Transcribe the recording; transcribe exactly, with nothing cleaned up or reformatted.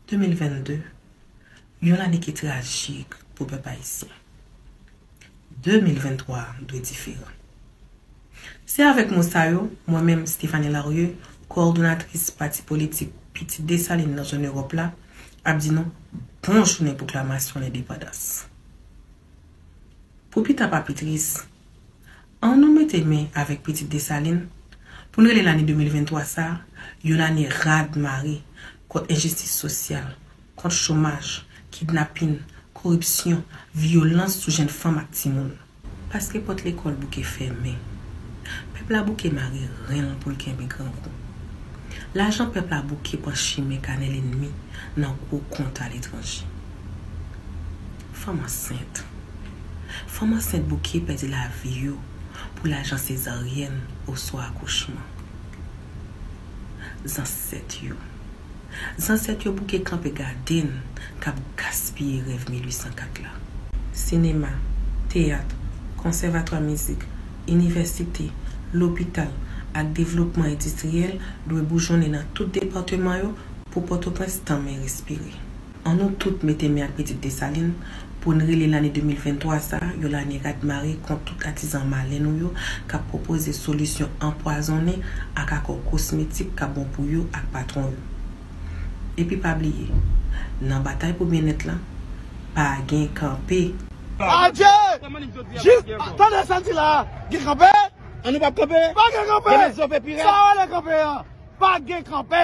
De mil vennde, yon lane ki trajik pou pèp ayisyen. De mil venntwa dwe diferan. Se avèk mo sa yo, mwen menm, Stéphanie Larieux, kowòdonatris pati politik Pitit Desalin nan zòn Ewòp la, ap di nou bon jounen pwoklamasyon lendepandans. Pou pita pa pi tris, ann nou mete men avèk Pitit Desalin pou n rele lane de mil venntwa sa a yon lane rad mare kont enjistis sosyal, kont chomaj, kidnapin, koripsyon, vyolans sou jèn fanm ak timoun. Paske pòt lekòl bouke fèmen. Pèp la bouke mare ren l pou l kenbe grangou. Lajan pèp la bouke pran chimen kanè lènmi nan gwo kont aletranje. Fanm ansent. Fanm ansent bouke pèdi lavi yo pou lajan sezaryèn oswa akouchman. Zansèt yo. Zansèt yo bouke kanpe gade n k ap gaspiye rèv mil uit san kat la. Sinema, teyat, konsèvatwa mizik, inivèsite, lopital ak devlopman endistriyèl dwe boujonnen nan tout depatman yo pou Pòtoprens tanmen respire. Ann nou tout mete men ak Pitit Desalin pou n rele lane de mil venntwa sa a yon lane rad mare kont tout atizan malen nou yo k ap pwopoze solisyon anpwazonnen ak akò kosmetik k ap bon pou yo ak patwon yo. Epi pa bliye, nan batay pou byennèt la, pa gen kanpe. Adje! Jis, tande sa m di la a, gen kanpe? An nou p ap kanpe? Pa gen kanpe! Demen zòp epi rèd. Sa w rele kanpe an? Pa gen kanpe!